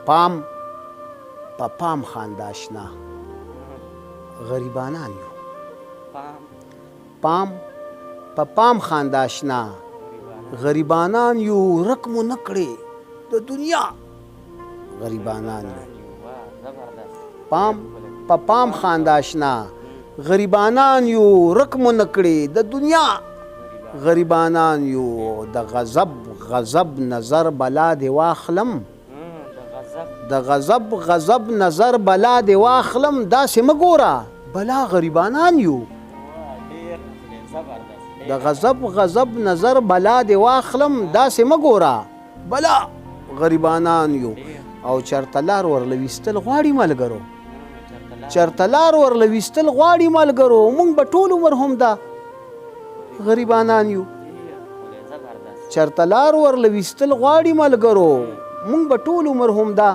پام په پام خانده اشنا غریبانان یو. پام په پام خانده اشنا غریبانان یو، ورک مو نه کړې د دنیا غریبانان یو. پام په پام خانده اشنا غریبانان یو، ورک مو نه کړې د دنیا غریبانان یو. د غضب غضب نظر بلا دې واخلم، د غضب غضب نظر بلا دې واخلم، داسې مه ګوره بلا غریبانان یو. د غضب غضب نظر بلا دې واخلم، داسې مه ګوره بلا غریبانان یو. او چرته لار ورله ویستل غواړي ملګرو، چرته لار ورله ویستل غواړي ملګرو، مونږ به ټول عمر هم دا غریبانان یو. چرته لار ورله ویستل غواړي ملګرو، مونږ به ټول عمر هم دا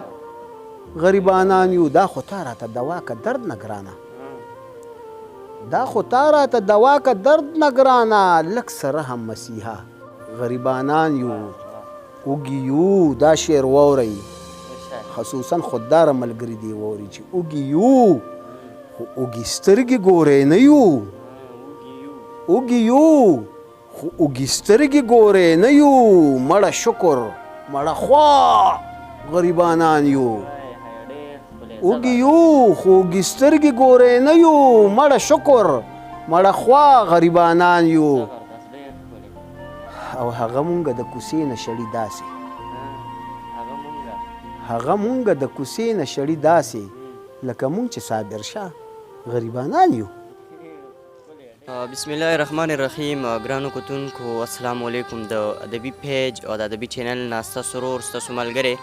غریبانان یو. دا خو تا راته دوا که درد نه ګرانه، دا خو تا راته دوا که درد نه ګرانه، لږ څه رحم مسیحا غریبانان یو. اوږي یو، دا شعر واورئ، خصوصا خودداره ملګري دې واوري چې اوږي یو خو اوږي سترګې ګورې نه یو، اوږي یو خو اوږي سترګې ګورې نه یو، مړه شکر مړه خوا غریبانان یو. اوږي یو خو اوږي سترګې ګورې نه یو، مړه شکر مړه خوا غریبانان یو. او هغه مونږ د کوڅې نه شړي داسې، هغه مونږ د کوڅې نه شړي داسې لکه مونږ چې صابر شاه غریبانان یو. بسم الله الرحمن الرحیم. ګرانو کتونکو السلام علیکم. د ادبي پیج او د ادبي چینل نه ستاسو ورور ستاسو ملګری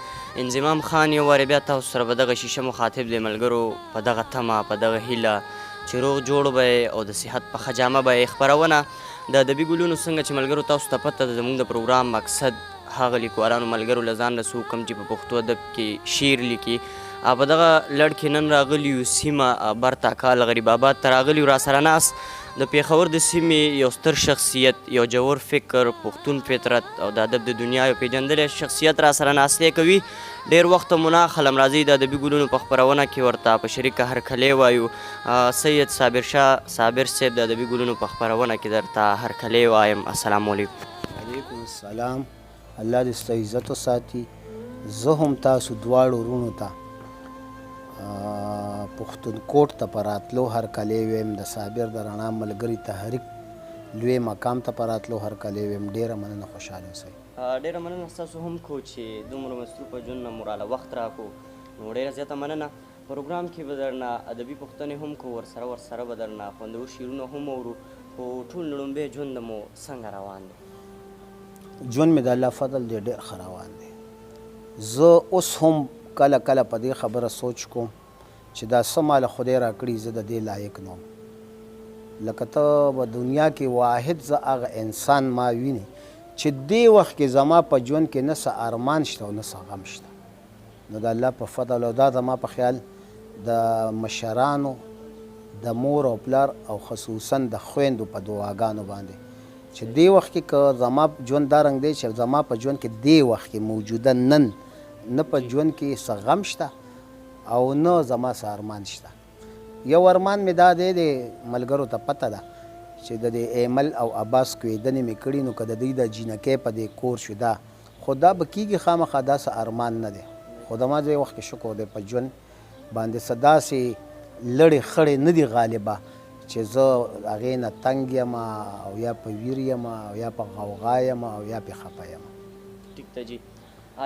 انضمام خان یو وارې بیا تاسو سره په دغه شیشه مخاطب دی. ملګرو په دغه تمه په دغه هیله چې روغ جوړ به او د صحت په ښه جامه به یې. خپرونه د ادبي ګلونو، څنګه چې ملګرو تاسو ته پته ده، زموږ د پروګرام مقصد هغه لیکوالانو ملګرو له ځان رسو کوم چې په پښتو ادب کې شعر لیکي. په دغه لړ کې نن راغلي یو سیمه برتاکال غریب آباد ته راغلي یو. راسره ناست د پېښور د سیمې یو ستر شخصیت، یو ژور فکر، پښتون فطرت او د ادب د دنیا یو پېژندلی شخصیت راسره ناستی کوي. ډېر وخت مو نه اخلم، راځئ د ادبي ګلونو په خپرونه کې ورته په شریکه هرکلی وایو. سید صابر شاه صابر صاحب، د ادبي ګلونو په خپرونه کې درته هرکلی وایم. السلام علیکم. علیکم السلام، الله دې ستا عزت وساتي. زه هم تاسو دواړو وروڼو ته پښتون کوټ ته په راتلو هرکلی ویم، د صابر د رڼا ملګري تحریک لوی مقام ته په راتلو هرکلی ویم. ډېره مننه، خوشحاله اوسئ. ډېره مننه ستاسو هم کو چې دومره مصروفه ژوند نه مو راله وخت راکو، نو ډېره زیاته مننه. پروګرام کې به درنه ادبي پوښتنې هم کو، ورسره به درنه خوندور شعرونه هم اورو. خو ټول لومبی ژوند مو څنګه روان دی؟ ژوند مې د الله فضل دی ډېر ښه روان دی. زه اوس هم کله کله په دې خبره سوچ کوم چې دا څه ماله خدای راکړي، زه د دې لایق نه وم. لکه ته په دنیا کې واحد زه هغه انسان ما وینې چې دې وخت کې زما په ژوند کې نه څه ارمان شته او نه څه غم شته. نو د الله په فضل او دا زما په خیال د مشرانو، د مور او پلار او خصوصا د خویندو په دعاګانو باندې چې دې وخت کې که زما ژوند دا رنګ دی چې زما په ژوند کې دې وخت کې موجوده نن نه په ژوند کې څه غم شته او نه زما څه ارمان شته. یو ارمان مې دا دی، د ملګرو ته پته ده چې د دې ایمل او عباس کویدنې مې کړي، نو که د دوی د جینکۍ په دې کور شو دا خو دا به کېږي خامخا، دا څه ارمان نه دی. خو زما دې وخت کې شکر دی په ژوند باندې څه داسې لړې خړې نه دي غالبه چې زه هغې نه تنګ یم او یا په ویر یم او یا په غوغا یم او یا پې خفه یم. ټیک ده جي،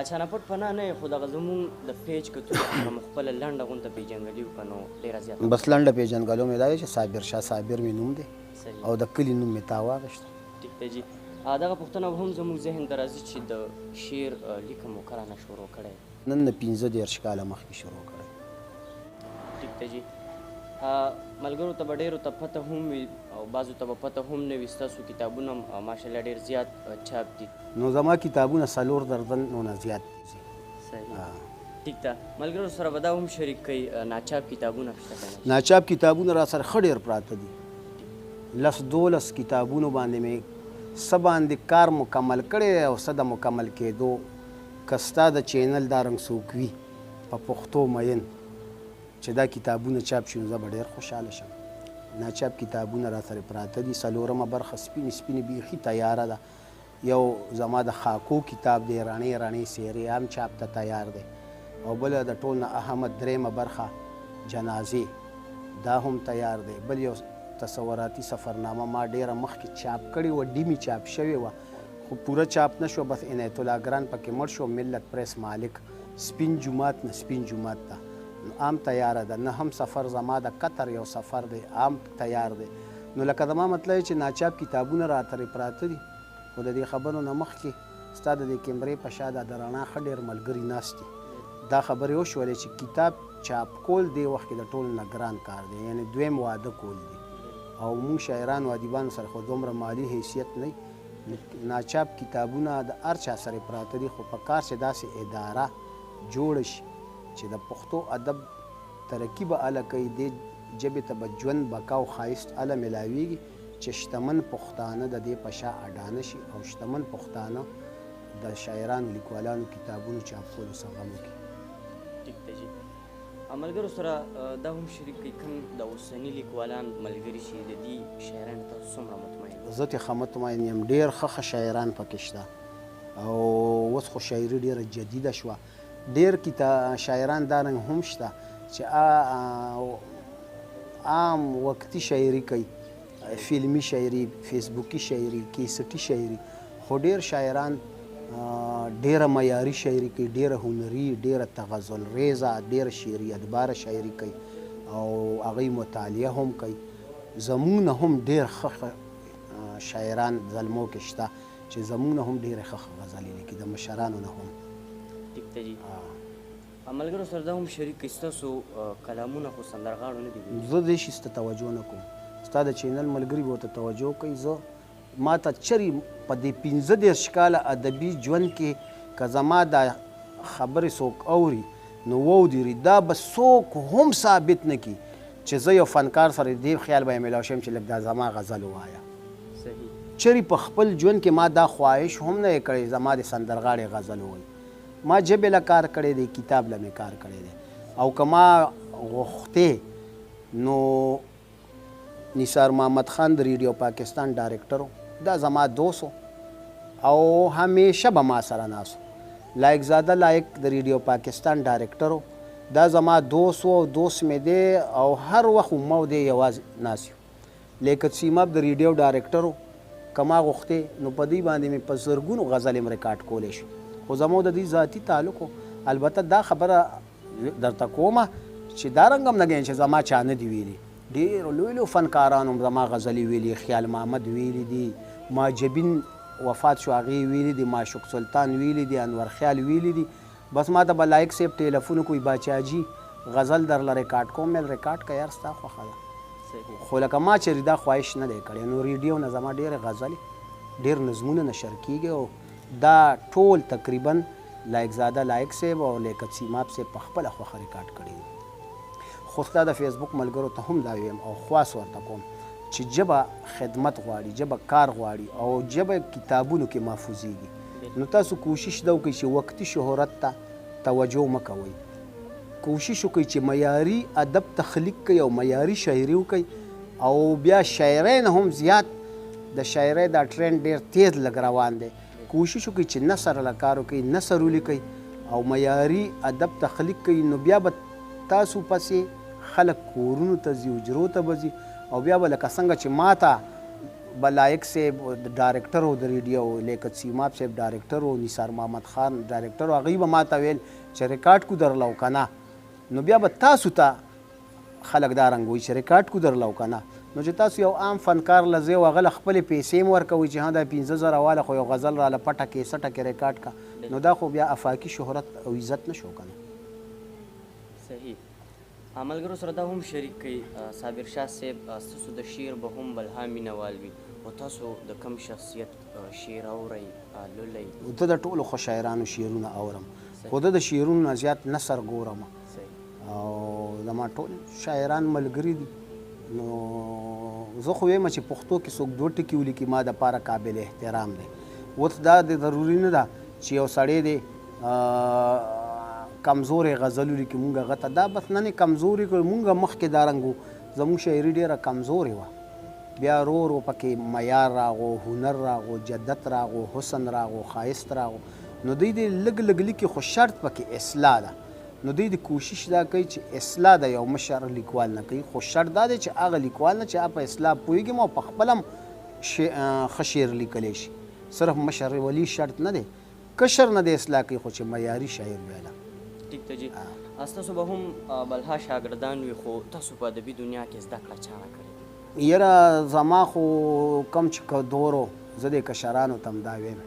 چانه پټ پناه نه یې، خو دغه زموږ د پیج کتونکو سره مو خپله لنډه غونته پېژنګلي وکړه نو ډېره زیاته. بس لنډه پېژنګلو مې دا دی چې صابر شاه صابر مې نوم دی او د کلي نوم مې تا واخیسته. ټیک دی جي، دغه پوښتنه به هم زموږ ذهن ته راځي چې د شعر لیکه مو کله نه شروع کړی؟ نن نه 35 کاله مخکې شروع کړی. ټیک دی جي، ملګرو ته به ډېرو ته پته هم وي او بعضو ته به پته هم نه وي، ستاسو کتابونه ماشاءالله ډېر زیات چاپ دي. نو زما کتابونه 4 درځن نه زیات دي. صحیح، ټیک ده. ملګرو سره به دا هم شریک کړئ، ناچاپ کتابونه شته که نه؟ ناچاپ کتابونه را سره ښه ډېر پراته دي. 10 12 کتابونو باندې مې څه باندې کار مکمل کړی او څه د مکمل کېدو. که ستا د چینل دا رنګ څوک وي په پښتو مین چې دا کتابونه چاپ شي نو زه به ډېر خوشحاله شم. ناچاپ کتابونه را سره پراته دي. څلورمه برخه سپینې سپینې بیخي تیاره ده. یو زما د خاکو کتاب دی، رڼې رڼې څېرې، هم چاپ ته تیار دی. او بله د ټول نه اهمه درېیمه برخه جنازې، دا هم تیار دی. بل یو تصوراتي سفرنامه ما ډېره مخکې چاپ کړې وه، ډیمې چاپ شوې وه خو پوره چاپ نه شوه، بس عنایت الله ګران پکې مړ شو، ملت پریس مالک، سپین جومات نه سپین جومات ته، نو عام تیاره ده. نه هم سفر زما د قطر یو سفر دی، عام تیار دی. نو لکه زما مطلب چې ناچاپ کتابونه راترې پراته دي، خو د دې خبرو نه مخکې ستا د دې کیمرې په شا دا د رڼا ښه ډېر ملګري ناست دي، دا خبرې وشولې چې کتاب چاپ کول دې وخت کې د ټولو نه ګران کار دی، یعنې دویم واده کول دي. او موږ شاعرانو ادیبانو سره خو دومره مالي حیثیت نه، ناچاپ کتابونه د هر چا سره پراته دي، خو په کار چې داسې اداره جوړه شي چې د پښتو ادب ترقي به هله کوي، دې ژبې ته به ژوند بقا او ښایست هله میلاویږي چې شتمن پښتانه د دې په شا اډانه شي او شتمن پښتانه د شاعرانو لیکوالانو کتابونو چاپ کولو څخه غم وکړي. ټیک دی جي. ملګرو سره دا هم شریک کړئ، کوم د اوسني لیکوالان ملګري چې د دې شاعرانو تاسو څومره مطمئن؟ زه ترې ښه مطمئن یم، ډېر ښه ښه شاعران پکې شته او اوس خو شاعري ډېره جدیده شوه. ډېر شاعران دا رنګ هم شته چې عام وقتي شاعري کوي، فلمي شاعري، فیسبوکي شاعري، کیسټي شاعري، خو ډېر شاعران ډېره معیاري شاعري کوي، ډېره هنري، ډېره تغزل ریزه، ډېره شعري ادباره شاعري کوي او هغوی مطالعه هم کوي. زموږ نه هم ډېر ښه ښه شاعران زلمو کې شته چې زموږ نه هم ډېرې ښه ښه غزلې لیکي، د مشرانو نه هم. ټیک دی جي. ملګرو سره دا هم شریک کړئ، ستاسو کلامونه خو سندرغاړو نه دي ویلي؟ زه دې شي ته توجه نه کوم، ستا د چینل ملګري به ورته توجه کوي. زه ما ته چېرې په دې 35 کاله ادبي ژوند کې که زما دا خبرې څوک اوري نو وودري، دا به څوک هم ثابت نه کړي چې زه یو فنکار سره دې خیال به یې میلاو شم چې لږ دا زما غزل ووایه. چېرې په خپل ژوند کې ما دا خواهش هم نه کړی زما د سندرغاړې غزل ووایي. ما ژبې له کار کړی دی، کتاب له مې کار کړی دی، او که ما غوښتې نو نثار محمد خان د ریډیو پاکستان ډایرکټر و، دا زما دوست و او همیشه به ما سره ناست و. لایق زاده لایق د ریډیو پاکستان ډایرکټر و، دا زما دوست و او دوست مې دی او هر وخت ما او دی یوازې ناست یو. لیکت سیماب د ریډیو ډایرکټر و، که ما غوښتې نو په دې باندې مې په زرګونو غزلې هم ریکارډ کولی شو، خو زما د دې ذاتي تعلق و. البته دا خبره درته کومه چې دا رنګ هم نه ګڼي چې زما چا نه دي ویلي، ډېرو لوی لوی فنکارانو هم زما غزلې ویلي، خیال محمد ویلي دي، ماجبین وفات شو هغې ویلي دي، معشوق سلطان ویلي دي، انور خیال ویلي دي. بس ما ته به لایق صاحب ټیلیفون وکړي، باچا جي غزل درله ریکارډ کوم، مې ریکارډ که یار ستا خوښه ده. خو لکه ما چېرې دا خواهش نه دی کړی. نو ریډیو نه زما ډېرې غزلې، ډېر نظمونه نشر کېږي او دا ټول تقریبا لایق زاده لایق صاحب او لیاقت سیماب صاحب په خپله خوښه ریکارډ کړي دي. خو ستا د فیسبوک ملګرو ته هم دا ویم او خواست ورته کوم چې ژبه خدمت غواړي، ژبه کار غواړي او ژبه کتابونو کې محفوظېږي، نو تاسو کوشش دا وکړئ چې وقتي شهرت ته توجه مه کوئ، کوشش وکړئ چې معیاري ادب تخلیق کړئ او معیاري شاعري وکړئ. او بیا شاعرۍ نه هم زیات د شاعرۍ دا ټرند ډېر تیز لږ روان دی، کوشش وکړئ چې نثر له کار وکړئ، نثر ولیکئ او معیاري ادب تخلیق کړئ، نو بیا به تاسو پسې خلک کورونو ته ځي، حجرو ته به ځي، او بیا به لکه څنګه چې ما ته به لایق صاحب ډایرکټر و د ریډیو، لیاقت سیماب صاحب ډایرکټر و، نثار محمد خان ډایرکټر و، هغوی به ما ته ویل چې ریکارډ کو درله او که نه، نو بیا به تاسو ته خلک دا رنګ وایي چې ریکارډ کو درله او که نه. نو چې تاسو یو عام فنکار له ځئ او هغه له خپلې پیسې هم ورکوئ چې ها دا 5000 واله خو یو غزل راله پټه کیسټه کې ریکارډ کا، نو دا خو بیا افاقي شهرت او عزت نه شو که نه. صحیح. ملګرو سره دا هم شریک کړئ، صابر شاه صاحب ستاسو د شعر به هم بلها مینه وال وي، خو تاسو د کوم شخصیت شعر اورئ لولئ؟ زه د ټولو ښه شاعرانو شعرونه اورم، خو زه د شعرونو نه زیات نثر ګورم او زما ټول شاعران ملګري دي. نو زه خو وایم چې پښتو کې څوک دوه ټکي ولیکي ما دپاره قابل احترام دی. اوس دا د ضروري نه ده چې یو سړی دی کمزوری غزل ولیکي، مونږ هغه ته دا بس نن یې کمزوري کړو. مونږ مخکې دا رنګ وو، زمونږ شاعري ډېره کمزورې وه، بیا رو رو پکې معیار راغو، هنر راغو، جدت راغو، حسن راغو، ښایست راغو. نو دوی دې لږ لږ لیکي، خو شرط پکې اصلاح ده. نو دوی دې کوشش دا کوي چې اصلاح د یو مشر لیکوال نه کوي، خو شرط دا دی چې هغه لیکوال نه چې هغه په اصلاح پوهېږي او په خپله هم ښه شعر لیکلی شي. صرف مشر ولي شرط نه دی، کشر نه دی اصلاح کوي، خو چې معیاري شاعر وي هله. ټیک ده جي. ستاسو به هم بلها شاګردان وي، خو تاسو په ادبي دنیا کې زده کړه چا نه کړې؟ یاره زما خو کم چې دور و، زه دې کشرانو ته هم دا وایم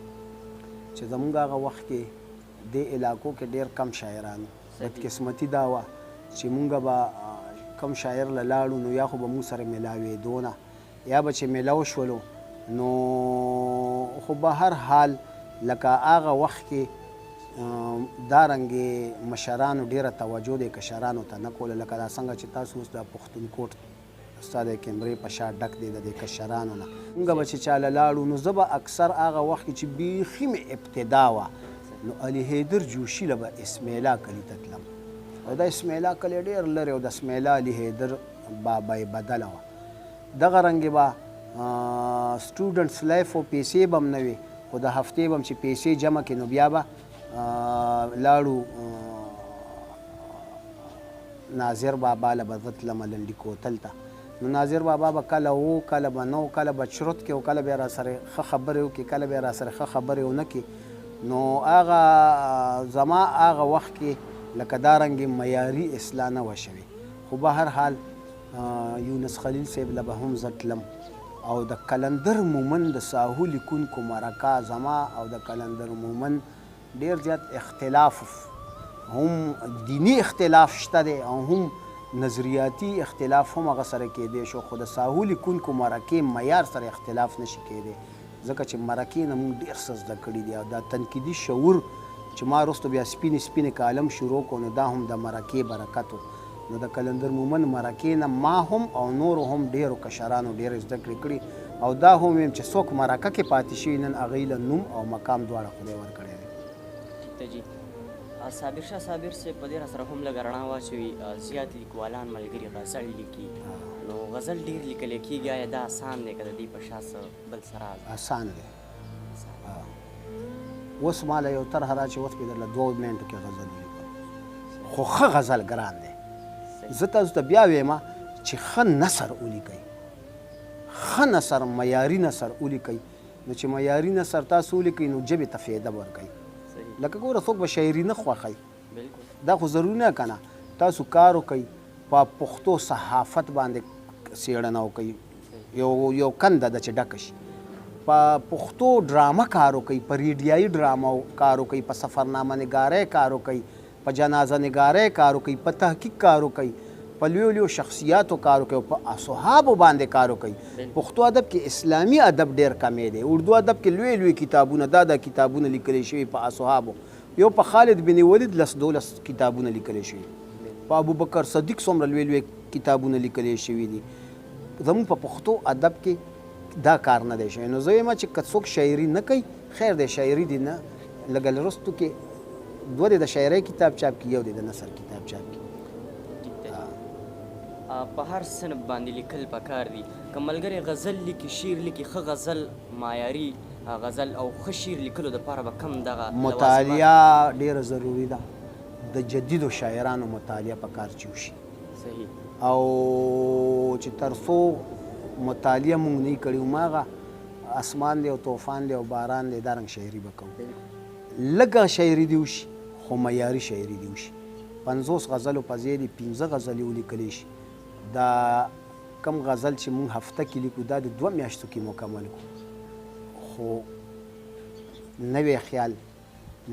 چې زمونږ هغه وخت کې دې علاقو کې ډېر کم شاعران وو. بدقسمتي دا وه چې مونږ به کم شاعر له لاړو نو یا خو به مونږ سره ملاوېدو نه، یا به چې ملاو شولو نو خو به هر حال لکه هغه وخت کې دا رنګې مشرانو ډېره توجه دې کشرانو ته نه کوله. لکه دا څنګه چې تاسو اوس دا پښتونکوټ ستا د کیمرې په شا ډک دی د دې کشرانو نه. مونږ به چې چا له لاړو نو زه به اکثر هغه وخت کې چې بیخي مې ابتدا وه نو علي حیدر جوشي له به اسمیلا کلي ته تلم، او دا اسمیلا کلی ډېر لرې او د اسمیلا علي حیدر بابا یې بدله وه. دغه رنګې به سټوډنټس لایف او پیسې به هم نه وې، خو د هفتې به هم چې پیسې جمع کړې نو بیا به لاړو ناظر بابا له به زه تلم لنډي کوتل ته. نو ناظر بابا به کله و کله به نه و، کله به چرت کې او کله به را سره ښه خبرې وکړي، کله به را سره ښه خبرې ونه کړي. نو هغه زما هغه وخت کې لکه دا رنګې معیاري اصلاح نه وه شوې، خو به هر حال یونس خلیل صاحب له به هم زه تلم. او د قلندر مومند د ساهو لیکونکو مرکه زما او د قلندر مومند ډېر زیات اختلاف، هم دیني اختلاف شته دی او هم نظریاتي اختلاف هم هغه سره کېدی شو، خو د ساهو لیکونکو مرکې معیار سره اختلاف نشي کېدی، ځکه چې مرکې نه مونږ ډېر څه زده کړي دي. او دا تنقیدي شعور چې ما وروسته بیا سپینې سپینې کالم شروع کړو نو دا هم د مرکې برکت و. نو د قلندر مومند مرکې نه ما هم او نورو هم ډېرو کشرانو ډېرې زده کړې کړي، او دا هم ویم چې څوک مرکه کې پاتې شوي نن هغوی له نوم او مقام دواړه خدای ورکړی دی. ټیک ده جي. صابر شاه صابر صاحب په دې را سره هم لږه رڼا واچوي. زیات لیکوالان ملګري غزل لیکي، نو غزل ډېر لیکلی کېږي، آیا دا اسان دی که د دې په شا څه بل څه راز دی؟ اسان دی. اوس ما له یو طرحه را چې اوس مې درله 2 منټو کې غزل ولیکم، خو ښه غزل ګران دی. زه تاسو ته بیا وایم چې ښه نثر ولیکئ، ښه نثر، معیاري نثر ولیکئ. نو چې معیاري نثر تاسو ولیکئ نو ژبې ته فایده ورکوي. لکه ګوره څوک به شاعري نه خوښوي، دا خو ضروري نه که نه. تاسو کار وکئ په پښتو صحافت باندې څېړنه وکئ، یو کنده ده چې ډکه شي. په پښتو ډرامه کار وکئ، په ریډیایي ډرامه کار وکئ، په سفرنامه نګارۍ کار وکئ، په جنازه نګارۍ کار وکئ، په تحقیق کار وکئ، په لویو لویو شخصیاتو کار وکئ، په اصحابو باندې کار وکئ. پښتو ادب کې اسلامي ادب ډېر کمی دی. اردو ادب کې لوی لوی کتابونه دا دا کتابونه لیکل شوي په اصحابو، یو په خالد بن ولید 10 12 کتابونه لیکل شوي، په ابوبکر صدیق څومره لوی لوی کتابونه لیکل شوي دي. زموږ په پښتو ادب کې دا کار نه دی شوی. نو زه وایم چې که څوک شاعري نه کوي خیر دی، شاعري دې نه لږه وروستو کې 2 دې د شاعرۍ کتاب چاپ کړي، 1 دې د نثر کتاب چاپ کړي. په هر صنف باندې لیکل پکار دي. که ملګری غزل لیکي، شعر لیکي، ښه غزل، معیاري غزل او ښه شعر لیکلو دپاره به کم دغه مطالعه ډېره ضروري ده. د جدیدو شاعرانو مطالعه پکار چې وشي. او چې تر څو مطالعه مونږ نه کړي، هماغه اسمان دی او طوفان دی او باران دی، دا رنګ شاعري به کوو. لږه شاعري دې وشي خو معیاري شاعري دې وشي. 50 غزلو په ځای دې 5 غزلې ولیکلی شي. دا کم غزل چې مونږ هفته کې لیکو دا د 2 میاشتو کې مکمل کړو، خو نوی خیال،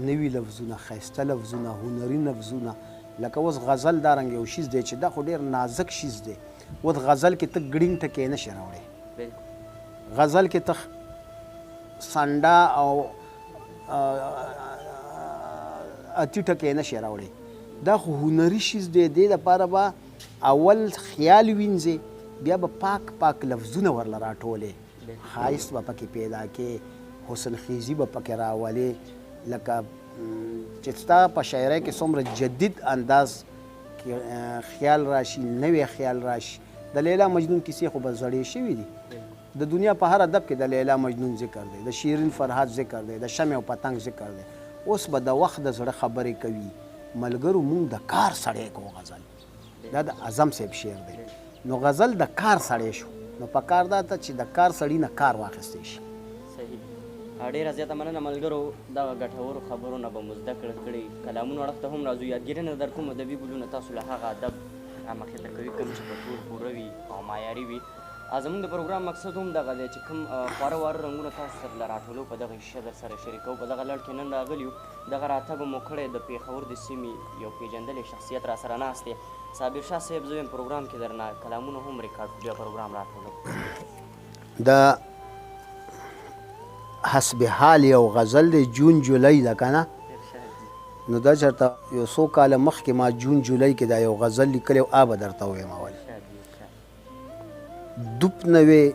نوي لفظونه، ښایسته لفظونه، هنري لفظونه. لکه اوس غزل دا رنګ یو شیز دی چې دا خو ډېر نازک شیز دی. اوس غزل کې ته ګړینګ ټکی نه شې راوړی، غزل کې ته سنډا او اتي ټکی نه شې راوړی. دا خو هنري شیز دی. دې دپاره به اول خیال وینځې، بیا به پاک پاک لفظونه ورله راټولې، ښایست به پکې پیدا کې، حسن خیزي به پکې راولې. لکه چې ستا په شاعرۍ کې څومره جدید انداز کې خیال راشي، نوی خیال راشي. د لیلا مجنون کیسې خو به زړې شوي دي. د دنیا په هر ادب کې د لیلا مجنون ذکر دی، د شیرین فرهاد ذکر دی، د شمع او پتنګ ذکر دی. اوس به د وخت د زړه خبرې کوي. ملګرو مونږ د کار سړی کو غزل، دا د اعظم صاحب شعر دی. نو غزل د کار سړی شو، نو په کار دا ته چې د کار سړي نه کار واخیستی شي. صحیح، ډېره زیاته مننه ملګرو، دغه ګټورو خبرو نه به مو زده کړه کړې. کلامونو اړخ ته هم راځو. یادګیرنه در کوم ادبي ګلونه تاسو له هغه ادب رامخې ته کوي کوم چې په تور پوره وي او معیاري وي. زموږ د پروګرام مقصد هم دغه دی چې کوم خواره واره رنګونه تاسو سره له راټولو په دغه شیشه در سره شریکوو. په دغه لړ کې نن راغلي یو، دغه راتګ مو کړی، د پېښور د سیمې یو پېژندلی شخصیت را سره ناست دی، صابر شاه صاحب. زه وایم پروګرام کې درنه کلامونه هم ریکارډ کړو، بیا پروګرام راټولو. د حسب حال یو غزل دی، جون جولای ده که نه؟ نو دا چېرته یو څو کاله مخکې ما جون جولای کې دا یو غزل لیکلی و، آ به درته ووایم. اول دوپ نه وې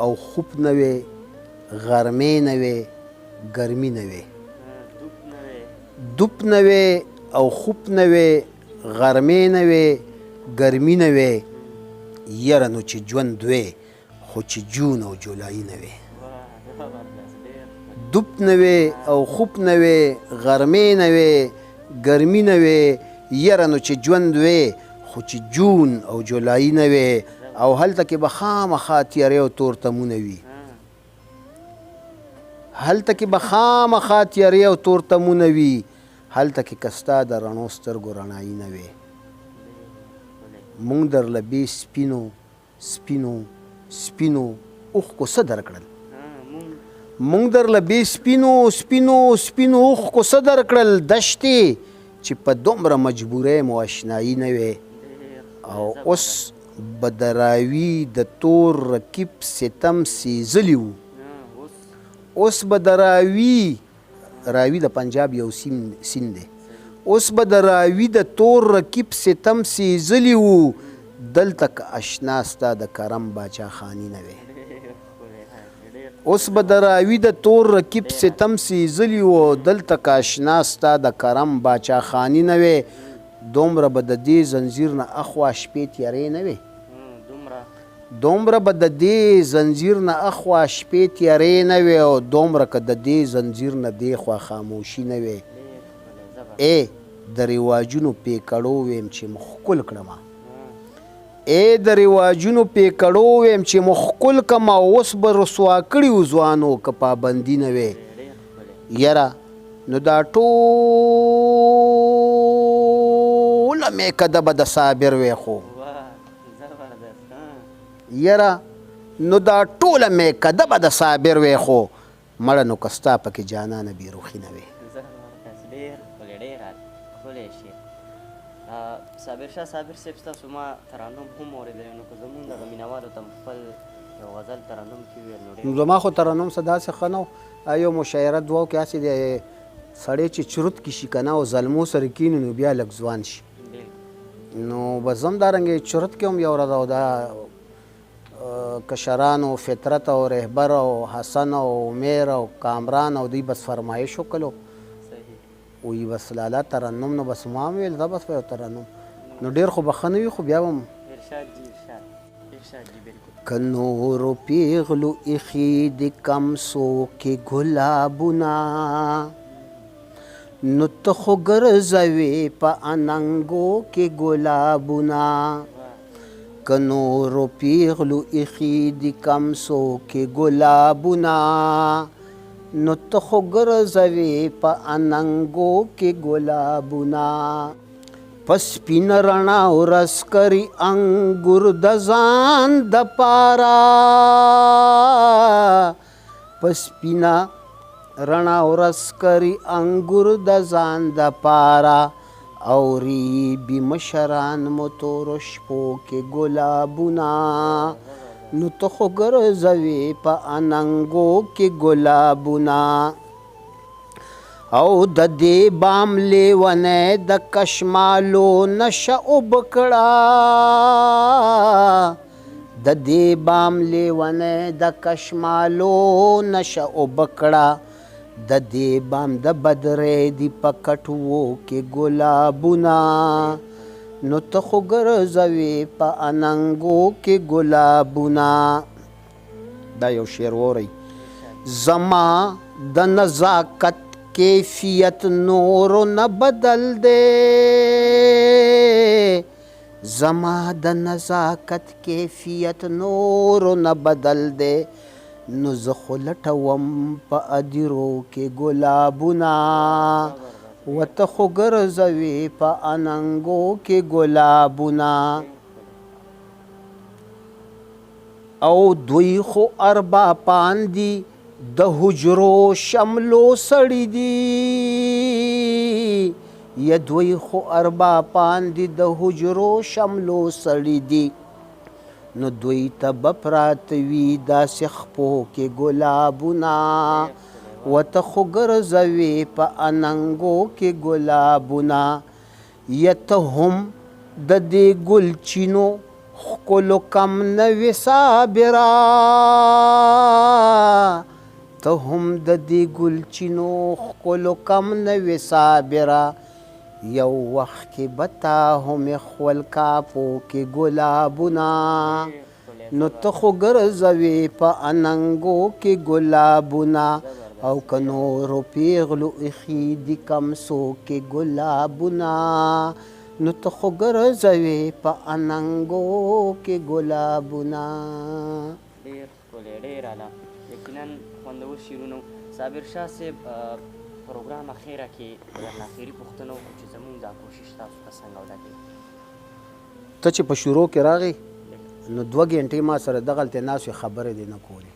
او خوپ نه وې، غرمې نه وې، ګرمي نه وې. دوپ نه وې او خوپ نه وې، غرمې نه وې، ګرمي نه وې، یره نو چې ژوند وې خو چې جون او جولای نه وې. دوپ نه وې او خوپ نه وې، غرمې نه وې، ګرمي نه وې، یره نو چې ژوند وې خو چې جون او جولای نه وې. او هلته کې به خامخا تیارې او تورتمونه وي، هلته کې به خامخا تیارې او تورتمونه وي، هلته کې که ستا د رڼو سترګو رڼایي نه وې. مونږ درله بې سپینو سپینو سپینو اوښکو څه درکړل، مونږ درله بې سپینو سپینو سپینو اوښکو څه درکړل، دشتې چې په دومره مجبورۍ مو اشنایي نه وې. او اوس به د راوي د تور رقیب ستم سیزلی وو، اوس به د راوي، راوي د پنجاب یو سیند دی، اوس به د راوي د تور رقیب ستم سیزلی وو، دلته که اشنا ستا د کرم باچا خاني نه وې. اوس به د راوي د تور رقیب ستم سیزلی وو، دلته که اشنا ستا د کرم باچا خاني نه وې. دومره به د دې زنځیر نه اخوا شپې تیارې نه وې، دومره به د دې زنځیر نه اخوا شپې تیارې نه وې، او دومره که د دې ځنځیر نه دې خوا خاموشي نه وې. ای د رواجونو پیکړو ویم چې مو ښکل کړمه، ای د رواجونو پیکړو ویم چې مو ښکل کړمه، اوس به رسوا کړي وو ځوانو که پابندي نه وې. یاره نو دا ټوله میکده به د صابر وې خو، یاره نو دا ټوله میکده به د صابر وې خو، مړه نو که ستا پکې جانانه بې روخي نه وې. صابر شاه صابر صاحب، ستاسو ما ترنم هم اورېدلی، نو که زمونږ دغه مینهوالو ته خپل یو غزل ترنم کې وویل نو ډېر. زما خو ترنم څه داسې ښه نه و، یو مشاعره دوو کې هسې دی سړی چې چرت کې شي که نه او زلمو سره کښېني نو بیا لږ ځوان شي. نو بس زه هم دارنګې چرت کې هم یو ورځ او دا کشرانو فطرت او رهبر او حسن او عمیر او کامران او دوی بس فرمایش وکړو، وی بس لالا ترنم، نو بس ما هم ویل زه بس یو ترنم، نو ډېر خو به ښه نه وي خو بیا هم. ارشاد جي، ارشاد، ارشاد جي، بالکل. که نورو پیغلو ایښي دي کمسو کې ګلابونه، نو ته خو ګرځوې په اننګو کې ګلابونه. که نورو پیغلو ایښي دي کمسو کې ګلابونه، نو ته خو ګرځوې په اننګو کې ګلابونه. په سپینه رڼا ورځ کري انګور د ځان دپاره، په سپینه رڼا ورځ کري انګور د ځان دپاره، او ریبي مشران مو تورو شپو کې ګلابونه. نو ته خو ګرځوې په اننګو کې ګلابونه. او د دې بام لیونی د کشمالو نشه اوبه کړه، د دې بام لیونی د کشمالو نشه اوبه کړه، د دې بام د بدرې دي په کټوو کې ګلابونه، نو ته خو ګرځوې په اننګو کې ګلابونه. دا یو شعر وورئ. زما د نزاکت کیفیت نورو نه بدل دی، زما د نزاکت کیفیت نورو نه بدل دی، نو زه خو لټوم په ادیرو کې ګلابونه، وته خو ګرځوې په اننګو کې ګلابونه. او دوی خو ارباپان دي د حجرو شملو سړي دي، یا دوی خو ارباپان دي د حجرو شملو سړي دي، نو دوی ته به پراته وي داسې خپو کې ګلابونه، وته خو ګرځوې په اننګو کې ګلابونه. یا ته هم د دې ګلچینو ښکلو کم نه وې صابره، ته هم د دې ګلچینو ښکلو کم نه وې صابره، یو وخت کې به تا هم خپل کاپو کې ګلابونه، نو ته خو ګرځوې په اننګو کې ګلابونه، او که نورو پیغلو ایښي دي کمسو کې ګلابونه، نو ته خو ګرځوې په اننګو کې ګلابونه. ډېر ښکلی، ډېر اعلی، یقینا خوندور شعرونه. صابر شاه صاحب، پروګرام اخیره کې درنه اخري پوښتنه وکړو چې زمونږ دا کوشش تاسو ته څنګه ولګېد؟ ته چې په شروع کې راغی نو 2 ګنټې ما سره دغلته ناست وې، خبرې دې نه کولې،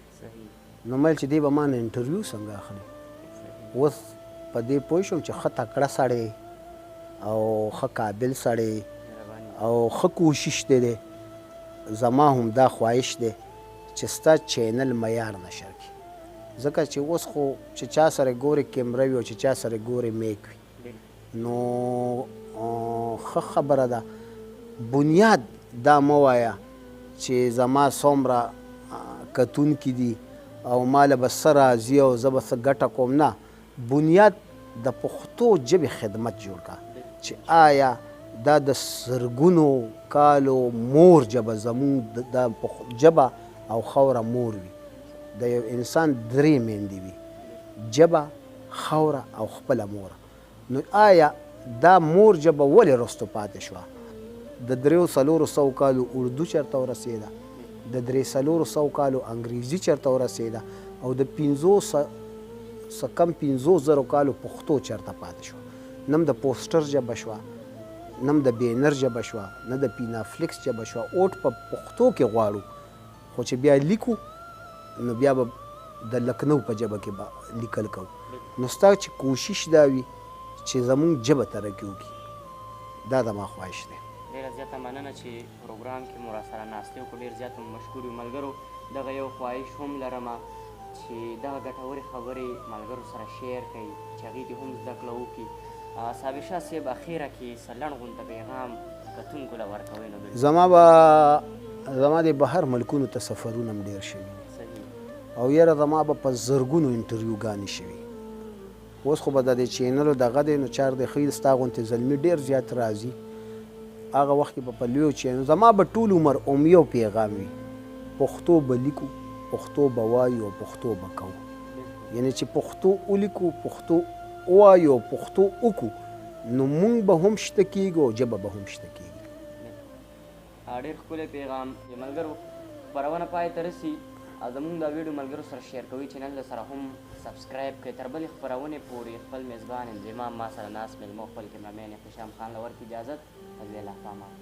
نو ما ویل چې دی به ما نه انټرویو څنګه اخلي. اوس په دې پوه شوم چې ښه تکړه سړی او ښه قابل سړی او ښه کوشش دی دی. زما هم دا خواهش دی چې ستا چینل معیار نشر کړي، ځکه چې اوس خو چې چا سره ګورې کیمره وي او چې چا سره ګورې میک وي، نو ښه خبره ده. بنیاد دا مه وایه چې زما څومره کتونکي دي او ما له به څه راځي او زه به څه ګټه کوم، نه، بنیاد د پښتو ژبې خدمت جوړ کړه چې آیا دا د زرګونو کالو مور ژبه، زموږ د ژبه او خاوره مور وي. د یو انسان 3 میندې وي، ژبه، خاوره او خپله مور. نو آیا دا مور ژبه ولې وروسته پاتې شوه؟ د 300-400 کالو اردو چېرته ورسېده، د 300-400 کالو انګریزي چېرته ورسېده، او د څه کم 5000 کالو پښتو چېرته پاتې شوه؟ نم د پوسټر ژبه شوه، نم د بینر ژبه شوه، نه د پینافلیکس ژبه شوه. اوټ په پښتو کې غواړو، خو چې بیا لیکو نو بیا به د لکنو په ژبه کې به لیکل کوو. نو ستا چې کوشش دا وي چې زمونږ ژبه ترقي وکړي، دا زما خواهش دی. ډېره زیاته مننه چې پروګرام کې مو راسره ناستې وکړو، ډېر زیات مو مشکور یو. ملګرو دغه یو خواهش هم لرم چې دغه ګټورې خبرې ملګرو سره شیر کړئ چې هغوی دې هم زده کړه وکړي. صابر شاه صاحب، اخیره کې څه لنډ غونته پیغام کتونکو له ورکوئ؟ نو زما د بهر ملکونو ته سفرونه هم ډېر شوي او یاره زما به په زرګونو انټرویوګانې شوي. اوس خو به د دې چینلو دغه دی، نو چار دی ښه ستا غونتې زلمي ډېر زیات راځي. هغه وخت کې به په لویو چینلو زما به ټول عمر هم یو پیغام وي، پښتو به لیکو، پښتو به وایو او پښتو به کوو. یعنې چې پښتو ولیکو، پښتو ووایو او پښتو وکړو، نو مونږ به هم شته کېږو او ژبه به هم شته کېږي. ډېر ښکلی پیغام. ملګرو خپرونه پای ته رسي او زموږ دا ویډیو ملګرو سره شیر کوئ، چینل له سره هم سبسکرایب کړئ. تر بلې خپرونې پورې خپل میزبان انضمام، ما سره ناست مېلمه، خپل کیمرامین احتشام خان له ورکړي اجازت. الله پامان.